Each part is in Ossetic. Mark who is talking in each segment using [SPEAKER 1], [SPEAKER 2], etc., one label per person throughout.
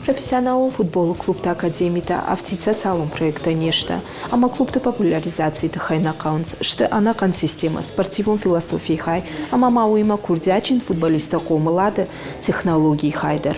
[SPEAKER 1] Профессионалон футболы клубты академитӕ афтид социалон проекттӕ не сты ӕмӕ клубты популяризацийы тыххӕй нӕ хъӕуынц, сты ӕнӕхъӕн системӕ, спортивон философийы хай ӕмӕ ма уыимӕ курдиатджын футболисттӕ хъомылады технологийы хай дӕр.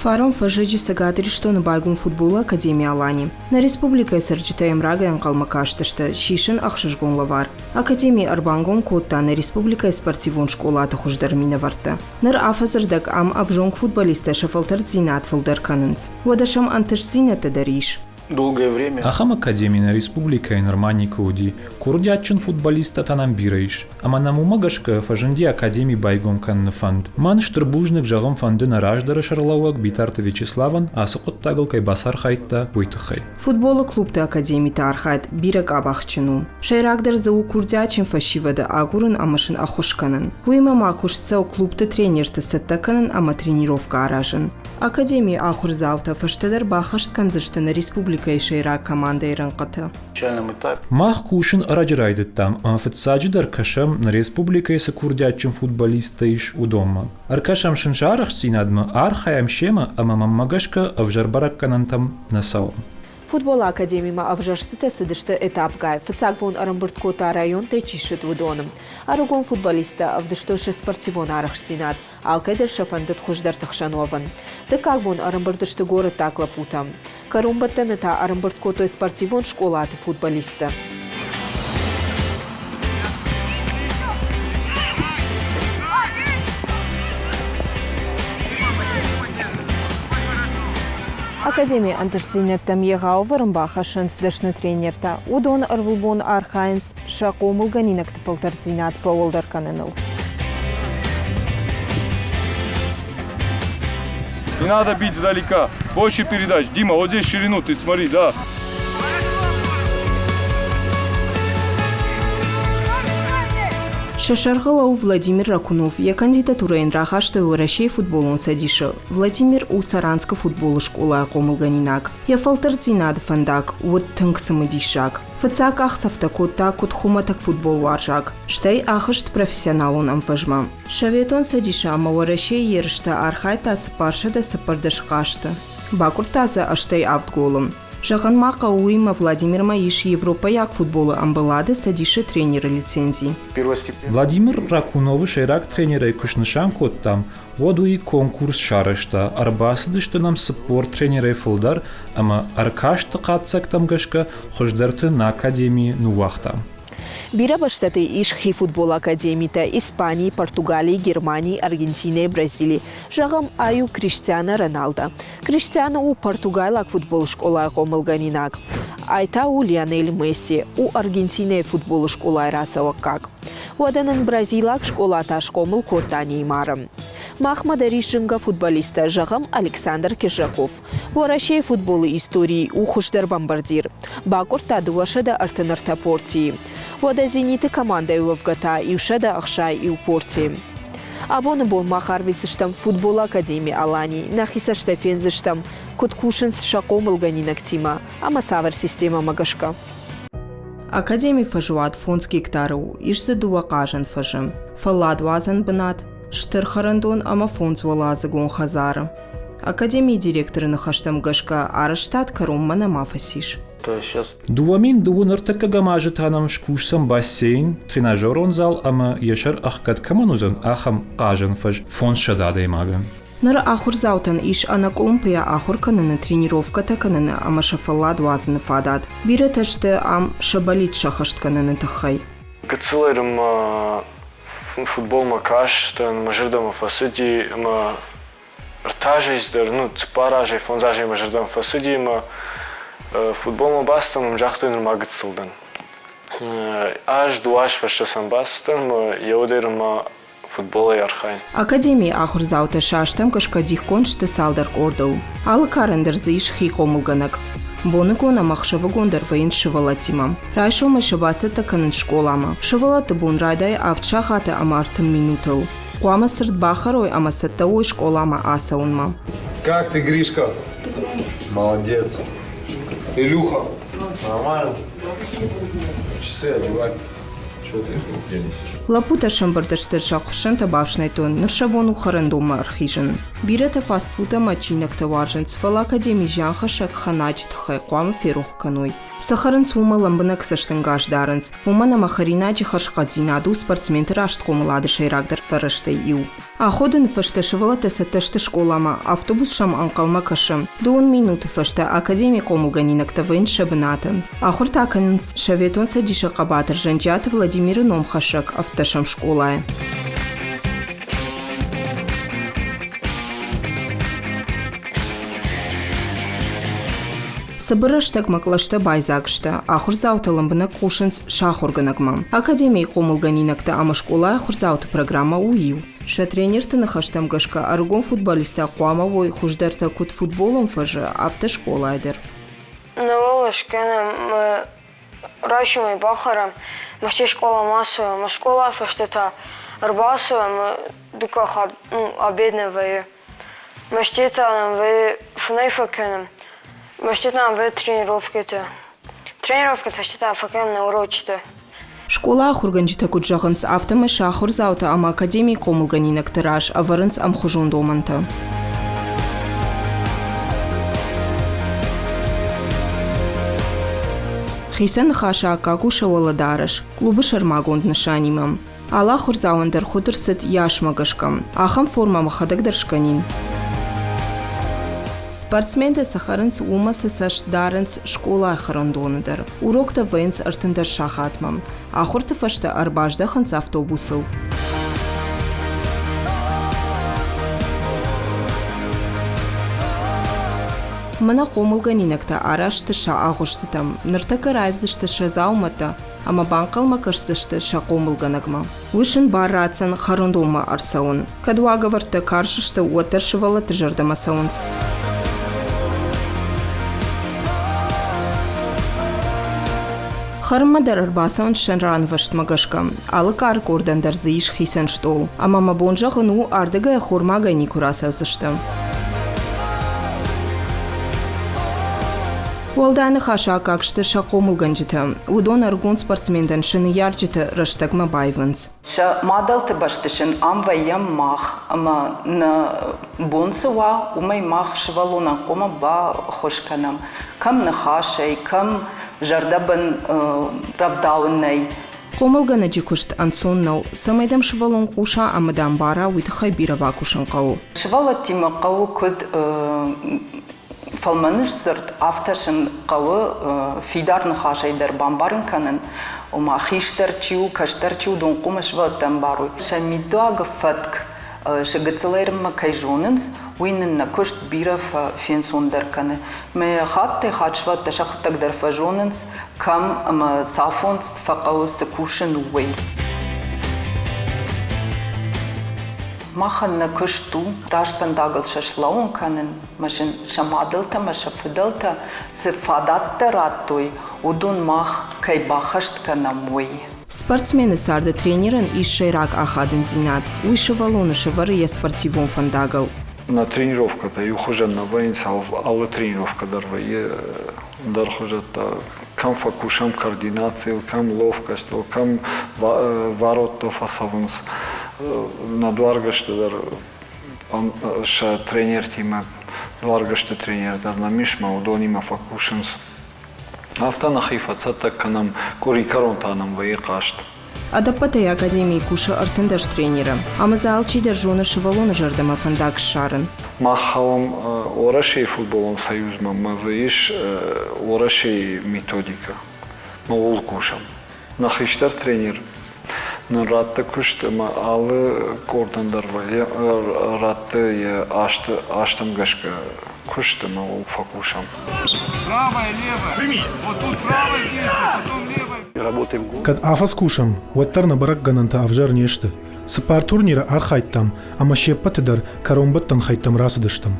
[SPEAKER 1] Фарон фӕззӕджы Цӕгат Ирыстоны байгом футболы академи «Алани». Нӕ республикӕйы цӕрджытӕ йӕм рагӕй ӕнхъӕлмӕ кастысты, сисын ӕхсызгон лӕвар. Академи ӕрбангом кодта нӕ республикӕйы спортивон скъолаты хуыздӕр минӕвӕрттӕ. Ныр афӕдзы рдӕг ам ӕвзонг футболисттӕ сӕ фӕлтӕрддзинад фылдӕр кӕнынц. Уӕдӕ сӕм ӕнтыстдзинӕдтӕ дӕр ис.
[SPEAKER 2] Долгое время.
[SPEAKER 3] Ахӕм академи нӕ республикӕйы нырма никуы уыди. Курдиатджын футболисттӕ та нӕм бирӕ ис. Ӕмӕ нӕм уымӕ гӕсгӕ фӕзынди академи байгом кӕныны фӕнд. Мӕн стыр бузныг зӕгъын фӕнды нӕ раздӕры сӕргълӕууӕг Битарты Вячеславӕн, ацы хъуыддагыл кӕй бацархайдта, уый тыххӕй.
[SPEAKER 1] Футболы клубты академиты архайд бирӕ къабахджын у. Сӕйрагдӕр дзы у курдиатджын фӕсивӕды агурын ӕмӕ сын ӕххуыс кӕнын. Уыимӕ ма куыст цӕуы клубты тренерты цӕттӕ кӕнын ӕмӕ тренировкӕ аразын. Академийы ахуырдзаутӕ фӕстӕдӕр баххӕст кӕндзысты нӕ республикӕйы сӕйраг командӕйы рӕнхъыты.
[SPEAKER 3] Мах кусын ӕрӕджы райдыдтам ӕмӕ фыццаджыдӕр кӕсӕм, нӕ республикӕйы цы курдиатджын футболисттӕ ис, уыдонмӕ. Ӕркӕсӕм сын сӕ арӕхстдзинадмӕ, архайӕм семӕ ӕмӕ мӕнмӕ гӕсгӕ ӕвзӕр бӕрӕггӕнӕнтӕм нӕ цӕуӕм.
[SPEAKER 1] Футболы академимӕ ӕвзӕрстытӕ цыдысты этапгай. Фыццаг бон ӕрӕмбырд кодта районтӕй чи ссыд, уыдоны. Ӕрыгон футболисттӕ ӕвдыстой сӕ спортивон арӕхстдзинад. Алкӕй дӕр сӕ фӕндыд хуыздӕрты хсӕн уӕвын. Дыккаг бон ӕрӕмбырд сты горӕттаг лӕппутӕ. Кӕронбӕттӕны та ӕрӕмбырд кодтой спортивон скъолаты футболисттӕ. Академийы ӕнтыстдзинӕдтӕм егъау ӕвӕрӕн бахӕссынц дӕсны тренертӕ. Уыдон ӕрвылбон архайынц сӕ хъомылгӕнинӕгты фӕлтӕрддзинад фӕуӕлдӕр кӕныныл.
[SPEAKER 2] Не надо бить издалека. Больше передач. Дима, вот здесь ширину ты смотри, да.
[SPEAKER 1] Сӕ сӕргълӕууӕг Владимир Ракунов йӕ кандидатурӕйӕн рахастой Уӕрӕсейы футболон цӕдисы. Владимир у Саранскы футболы скъолайы хъомылгӕнинаг. Йӕ фӕлтӕрддзинады фӕндаг уыд тынг цымыдисаг. Фыццаг къахдзӕфтӕ кодта куыд хуымӕтӕг футболуарзаг, стӕй ахызт профессионалон ӕмвӕзмӕ. Советон Цӕдисы ӕмӕ Уӕрӕсейы ерысты архайдта 414 хъазты. Бакъуырдта дзы 87 голы. Зӕгъын ма хъӕуы, уыимӕ Владимирмӕ ис европӕйаг футболы ӕмбалады Цӕдисы тренеры лицензи.
[SPEAKER 3] Владимир Ракуновы сӕйраг тренерӕй куы снысан кодтам, уӕд уый конкурс сарӕзта, ӕрбацыдысты нӕм 40 тренерӕй фылдӕр ӕмӕ ӕркасты хатдзӕгтӕм гӕсгӕ хуыздӕрты нӕ академийы ныууагътам.
[SPEAKER 1] Бирӕ бӕстӕты ис хи футболы академитӕ Испани, Португали, Германи, Аргентинӕ, Бразили. Зӕгъӕм, ай у Криштиано Роналдо. Криштиано у португайлаг футболы скъолайы хъомылгӕнинаг. Ай та у Лионель Месси, у Аргентинӕйы футболы скъолайы рацӕуӕггаг. Уӕдӕ нын бразилаг скъола та схъомыл кодта Неймары. Махмӕ дӕр ис зынгӕ футболисттӕ, зӕгъӕм, Александр Кержаков. Уӕрӕсейы футболы историйы у хуыздӕр бомбардир. Бакъуырдта 233 портийы. Уӕдӕ «Зенит»-ы командӕйы уӕвгӕ та 161 портийы. Абоны бон мах арвитдзыстӕм футболы академи «Алани», нӕхи цӕстӕй фендзыстӕм, куыд кусынц сӕ хъомылгӕнинӕгтимӕ ӕмӕ цавӕр системӕмӕ гӕсгӕ. Академийы фӕзуат фондз гектары у, ис дзы дыууӕ хъазӕн фӕзы, фӕлладуадзӕн бынат, стыр хӕрӕндон ӕмӕ фондзуӕладзыгон хӕдзары. Академийы директоры ныхӕстӕм гӕсгӕ, арӕзтад кӕронмӕ нӕма фӕцис.
[SPEAKER 3] 2002 ӕртыккӕгӕм азы та нӕм скусдзӕн бассейн, тренажерон зал ӕмӕ йӕ сӕр ӕхгӕд кӕмӕн уыдзӕн, ахӕм хъазӕн фӕз 500 адӕймагӕн.
[SPEAKER 1] Ныр ахуырдзаутӕн ис ӕнӕкъуылымпыйӕ ахуыр кӕныны, тренировкӕтӕ кӕныны ӕмӕ сӕ фӕллад уадзыны фадат. Бирӕтӕ сты ам сӕ бӕллиц сӕххӕст кӕныны тыххӕй.
[SPEAKER 4] Гыццылӕй ма футболмӕ кастӕн, мӕ зӕрдӕмӕ фӕцыди ӕмӕ ӕртӕ азӕй дӕр, ну, цыппар азӕй, фондз азӕй мӕ зӕрдӕмӕ фӕцыди ӕмӕ футболмӕ бацыдтӕн, ӕмӕ загътой, нырма гыццыл дӕн. Аз, дыууӕ азы фӕстӕ сӕм бацыдтӕн ӕмӕ еудӕр ма футболӕй архайын.
[SPEAKER 1] Академийы ахуырдзаутӕ сӕ азтӕм гӕсгӕ дихгонд сты цалдӕр къордыл. Алы карӕн дӕр дзы ис хи хъомылгӕнӕг. Боныгон ӕмӕ ӕхсӕвыгон дӕр вӕййынц сывӕллӕттимӕ. Райсомӕй сӕ бацӕттӕ кӕнынц скъоламӕ. Сывӕллӕтты бон райдайы авд сахаты ӕмӕ 30 минутыл. Хъуамӕ цырд бахӕрой ӕмӕ цӕттӕ уой скъоламӕ ацӕуынмӕ.
[SPEAKER 2] Как ты, Гришка? Молодец. Илюха, нормально? Часы одевай. Чего ты их не несешь?
[SPEAKER 5] Лӕппутӕ сӕмбырд сты, сӕ хуыссӕнтӕ бафснайдтой, ныр сӕ бон у хӕрӕндонмӕ ӕрхизын. Бирӕтӕ фастфуд ӕмӕ чиныгтӕ уарзынц, фӕлӕ академийы зианхӕссӕг хӕнаджы тыххӕй хъуамӕ ферох кӕной. Цы хӕрынц, уымӕ лӕмбынӕг цӕстӕнгас дарынц, уымӕн ӕмӕ хӕринаджы хӕрзхъӕддзинад у спортсменты раст хъомылады сӕйрагдӕр фӕрӕзтӕй иу. Аходыны фӕстӕ сывӕллӕттӕ цӕттӕ сты скъоламӕ, автобус сӕм ӕнхъӕлмӕ кӕсы. Дыууын минуты фӕстӕ академийы хъомылгӕнинӕгтӕ вӕййынц сӕ бынаты. Ахуыр та кӕнынц Советон Цӕдисы хъӕбатыр Зӕнджиаты Владимиры номхӕссӕг ӕвддӕсӕм скъолайы. Цыбыр рӕстӕгмӕ кълӕстӕ байдзаг сты, ахуырдзаутӕ лӕмбынӕг хъусынц сӕ ахуыргӕнӕгмӕ. Академийы хъомылгӕнинӕгтӕ ӕмӕ скъолайы ахуырдзауты программӕ у иу. Сӕ тренерты ныхӕстӕм гӕсгӕ ӕрыгон футболисттӕ хъуамӕ уой хуыздӕртӕ куыд футболон фӕзы, афтӕ скъолайы дӕр.
[SPEAKER 6] Науӕллӕ скӕнӕм, райсомӕй бахӕрӕм, мӕ скъоламӕ ацӕуӕм, мӕ скъолайы фӕстӕ та ӕрбацӕуӕм, дыккаг хатт ну, обед нӕ вӕййы. Мӕсти та нӕм вӕййы фынӕй фӕкӕнӕм, мӕсти та нӕм вӕййы тренировкӕтӕ. Тренировкӕты фӕстӕ та фӕкӕнӕм нӕ урочытӕ.
[SPEAKER 5] Скъола ахуыргӕнджытӕ куыд зӕгъынц, афтӕмӕй сӕ ахуырдзаутӕ ӕмӕ академийы хъомылгӕнинӕгты раз ӕвӕрынц ӕмхуызон домӕнтӕ. Хицӕн ныхасы аккаг у сӕ уӕлӕдарӕс, клубы сӕрмагонд нысанимӕ. Алы ахуырдзауӕн дӕр хуыд ӕрцыд йӕ асмӕ гӕсгӕ. Ахӕм формӕ мӕхӕдӕг дӕр скӕнин. Спортсментӕ цы хӕрынц, уымӕ сӕ цӕст дарынц скъолайы хӕрӕндоны дӕр. Уроктӕ вӕййынц 13 сахатмӕ. Ахуырты фӕстӕ ӕрбаздӕхынц автобусыл. Мӕнӕ хъомылгӕнинӕгтӕ арӕзт сты сӕ агъуыстытӕм. Ныртӕккӕ раивдзысты сӕ дзаумӕттӕ ӕмӕ банхъӕлмӕ кӕсдзысты сӕ хъомылгӕнӕгмӕ. Уый сын бар ратдзӕн хӕрӕндонмӕ ӕрцӕуын. Кӕд уагӕвӕрдтӕ карз сты, уӕддӕр сывӕллӕтты зӕрдӕмӕ цӕуынц. Хӕрынмӕ дӕр ӕрбацӕуынц сӕ ранвӕстмӕ гӕсгӕ. Алы кары къордӕн дӕр дзы ис хицӕн стъол. Ӕмӕ мӕ бон зӕгъын у, ардыгӕй ӕххормагӕй никуы рацӕудзысты. Уӕлдай ныхасы аккаг сты сӕ хъомылгӕнджытӕ. Уыдон ӕрыгон спортсментӕн сӕ ныййарджыты рӕстӕгмӕ баивынц.
[SPEAKER 7] Сӕ мадӕлты бӕсты сын ам вӕййӕм мах, ӕмӕ нӕ бон цы уа, уымӕй мах сывӕллонӕн хъуамӕ баххуыс кӕнӕм. Кӕм ныхасӕй, кӕм зӕрдӕбын рӕвдауынӕй.
[SPEAKER 5] Хъомылгӕнӕджы куыст ӕнцон нӕу. Цӕмӕй дӕм сывӕллон хъуса ӕмӕ дӕм бара, уый тыххӕй бирӕ бакусын хъӕуы.
[SPEAKER 7] Сывӕллӕттимӕ хъӕуы куыд фӕлмӕн сдзырд, афтӕ сын хъӕуы фидар ныхасӕй дӕр бамбарын кӕнын, ома хистӕр чи у, кӕстӕр чи у, уыдон хъуамӕ сывӕллӕттӕ ӕмбарой. Сӕ миддуагы фӕтк сӕ гыццылӕй рынмӕ кӕй зонынц, уый нын нӕ куыст бирӕ фенцондӕр кӕны. Мӕ хаттӕй-хатт сывӕллӕттӕ сӕхӕдӕг дӕр фӕзонынц, кӕм ӕмӕ цафон фӕхъӕуы цы кусын, уый. Махӕн нӕ куыст у раст фӕндагыл сӕ слӕууын кӕнын, ӕмӕ сын сӕ мадӕлтӕ ӕмӕ сӕ фыдӕлтӕ цы фадӕттӕ радтой, уыдон мах кӕй баххӕст кӕнӕм, уый.
[SPEAKER 5] Спортсмены царды тренерӕн ис сӕйраг ахадындзинад. Уый сывӕллоны сӕвӕры йӕ спортивон фӕндагыл.
[SPEAKER 8] Нӕ тренировкӕтӕ иухуызӕн нӕ вӕййынц, алы тренировкӕ дӕр вӕййы ӕндӕр хуызӕттӕ. Кӕм фӕкусӕм координацийыл, кӕм ловкостыл, кӕм вароттӕ фӕцӕуынц. Нӕ дуаргӕсты дӕр сӕ тренертимӕ, дуаргӕсты тренер дӕр нӕм ис, мӕ уыдонимӕ фӕкусынц. Афтӕ нӕхи фӕцӕттӕ кӕнӕм, къуыри кӕрон та нӕм вӕййы хъазт.
[SPEAKER 5] Ӕдӕппӕтӕй академийы кусы 13 тренеры, ӕмӕ дзы алчидӕр зоны сывӕллоны зӕрдӕмӕ фӕндаг ссарын.
[SPEAKER 8] Мах хауӕм Уӕрӕсейы футболон союзмӕ, ӕмӕ дзы ис Уӕрӕсейы методикӕ. Мӕ ууыл кусӕм. Нӕ хистӕр тренер нын радты куыст ӕмӕ алы къордӕн дӕр радты йӕ азтӕм гӕсгӕ куыст ӕмӕ ууыл фӕкусӕм.
[SPEAKER 2] Правая, левая. Вот тут правая потом левая.
[SPEAKER 9] Кӕд афӕдз кусӕм, уӕддӕр нӕ бӕрӕггӕнӕнтӕ ӕвзӕр не сты. Цыппар турниры архайдтам ӕмӕ се ппӕты дӕр кӕронбӕттӕн хӕйттӕм рацыдыстӕм.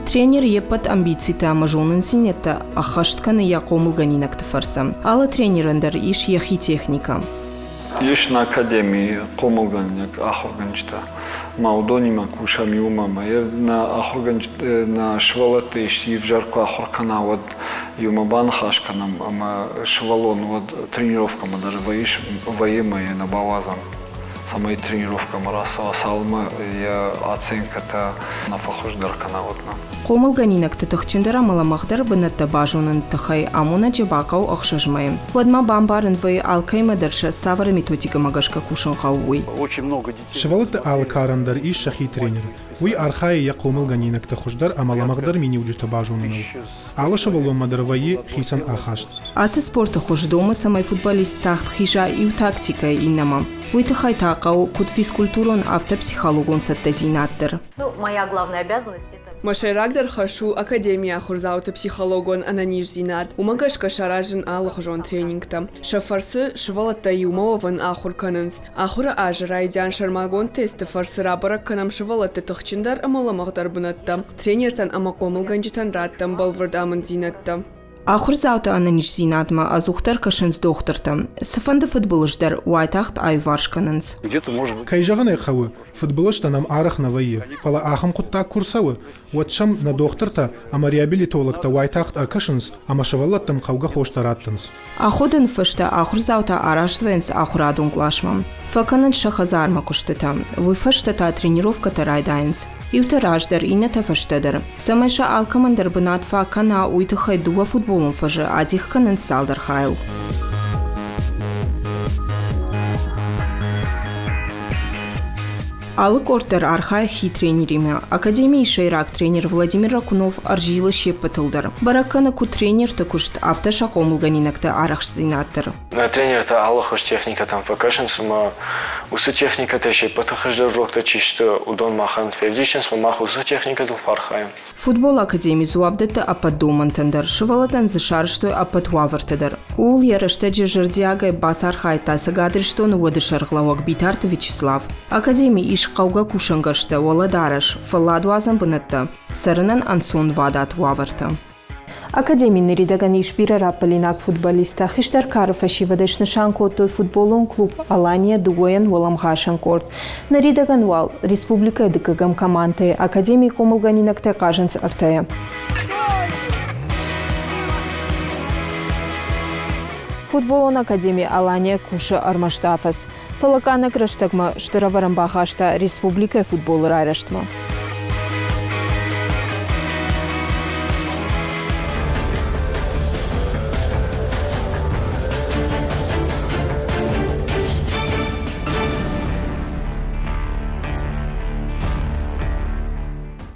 [SPEAKER 5] Тренер йе ппӕт амбицитӕ ӕмӕ зонындзинӕдтӕ ӕххӕст кӕны йӕ хъомылгӕнинӕгты фӕрцы. Алы тренерӕн дӕр ис йӕхи техникӕ.
[SPEAKER 8] Ис нӕ академийы хъомылгӕнинаг ахуыргӕнджытӕ. Ма уыдонимӕ кусӕм иумӕ. Ӕмӕ нӕ ахуыргӕнджытӕ, нӕ сывӕллӕтты исчи ӕвзӕр куы ахуыр кӕна, уӕд иумӕ баныхас кӕнӕм ӕмӕ сывӕллон уӕд тренировкӕмӕ дӕр вӕййы ӕмӕ йӕ нӕ бауадзӕм. цӕмӕй тренировкӕмӕ рацӕуа, цалынмӕ йӕ оценкӕтӕ нӕ фӕхуыздӕр кӕна, уӕдмӕ.
[SPEAKER 5] Хъомылгӕнинӕгты тыхджындӕр ӕмӕ лӕмӕгъдӕр бынӕттӕ базоныны тыххӕй амонӕджы бахъӕуы ӕхсӕз мӕйы. Уӕдмӕ бамбарын вӕййы алкӕимӕ дӕр сӕ цавӕр методикӕмӕ гӕсгӕ кусын хъӕуы, уый.
[SPEAKER 9] Сывӕллӕтты алы карӕн дӕр ис сӕхи тренер. Уый архайы йӕ хъомылгӕнинӕгты хуыздӕр ӕмӕ лӕмӕгъдӕр миниуджытӕ базоныныл. Алы сывӕллонмӕ дӕр вӕййы хицӕн ахаст.
[SPEAKER 5] Ацы спорты хуыз домы, цӕмӕй футболист тагъд хиза иу тактикӕйӕ иннӕмӕ. Уый тыххӕй та хъӕуы куыд физкультурон, афтӕ психологон цӕттӕдзинад дӕр.
[SPEAKER 10] Ну, моя главная обязанность это...
[SPEAKER 11] Мӕ сӕйрагдӕр хӕс у академийы ахуырдзауты психологон ӕнӕниздзинад. Уымӕ гӕсгӕ саразын алыхуызон тренингтӕ. Сӕ фӕрцы сывӕллӕттӕ иумӕ уӕвын ахуыр кӕнынц. Ахуыры азы райдиан сӕрмагонд тестты фӕрцы рабӕрӕг кӕнӕм сывӕллӕтты тыхджындӕр ӕмӕ лӕмӕгъдӕр бынӕттӕ. Тренертӕн ӕмӕ хъомылгӕнджытӕн раттӕм бӕлвырд амынддзинӕдтӕ.
[SPEAKER 5] Ахуырдзауты ӕнӕниздзинадмӕ ӕдзухдӕр кӕсынц дохтыртӕ. Цыфӕнды фыдбылыз дӕр уайтагъд аиуварс кӕнынц.
[SPEAKER 9] Кӕй зӕгъын ӕй хъӕуы, фыдбылызтӕ нӕм арӕх нӕ вӕййы, фӕлӕ ахӕм хъуыддаг куы рцӕуы, уӕд сӕм нӕ дохтыртӕ ӕмӕ реабилитологтӕ уайтагъд ӕркӕсынц ӕмӕ сывӕллӕттӕн хъӕугӕ хостӕ раттынц.
[SPEAKER 5] Аходӕны фӕстӕ ахуырдзаутӕ араст вӕййынц ахуырадон къласмӕ. Фӕкӕнынц сӕ хӕдзармӕ куыстытӕ. Уый фӕстӕ та тренировкӕтӕ райдайынц. Иутӕ раздӕр, иннӕтӕ фӕстӕдӕр. Цӕмӕй сӕ алкӕмӕн дӕр бынат фаг кӕна, уый тыххӕй дыууӕ футболон фӕзы адих кӕнынц цалдӕр хайыл. Алы къорд дӕр архайы хи тренеримӕ. Академийы сӕйраг тренер Владимир Ракунов ӕрзилы се ппӕтыл дӕр. Бӕрӕг кӕны куыд тренерты куыст, афтӕ сӕ хъомылгӕнинӕгты арӕхстдзинад дӕр.
[SPEAKER 4] Нӕ тренертӕ алыхуыз техникӕтӕм фӕкӕсынц ӕмӕ уыцы техникӕтӕй се ппӕты хуыздӕр уроктӕ чи сты, уыдон махӕн февдисынц ӕмӕ мах уыцы техникӕтыл фӕархайӕм.
[SPEAKER 5] Футболы академи дзуапп дӕтты ӕппӕт домӕнтӕн дӕр, сывӕллӕттӕн дзы сарӕзтой ӕппӕт уавӕртӕ дӕр. Ууыл йӕ рӕстӕджы зӕрдиагӕй бацархайдта Цӕгат Ирыстоны уӕды сӕргълӕууӕг Битарты Вячеслав. Академийы ис хъӕугӕ кусӕнгӕрзтӕ, уӕлӕдарӕс, фӕлладуадзӕн бынӕттӕ, цӕрынӕн ӕнцонвадат уавӕртӕ. Академийы ныридӕгӕн ис бирӕ раппӕлинаг футболисттӕ. Хистӕр кары фӕсивӕдӕй снысан кодтой футболон клуб «Алания» дыууӕйӕн уӕлӕмхасӕн къорд. Ныридӕгӕн уал республикӕйы дыккӕгӕм командӕйы академийы хъомылгӕнинӕгтӕ хъазынц ӕртӕйӕ. Футболон академи «Алания» кусы ӕрмӕст афӕдз. Фӕлӕ къаннӕг рӕстӕгмӕ стыр ӕвӕрӕн бахаста республикӕйы футболы райрӕзтмӕ.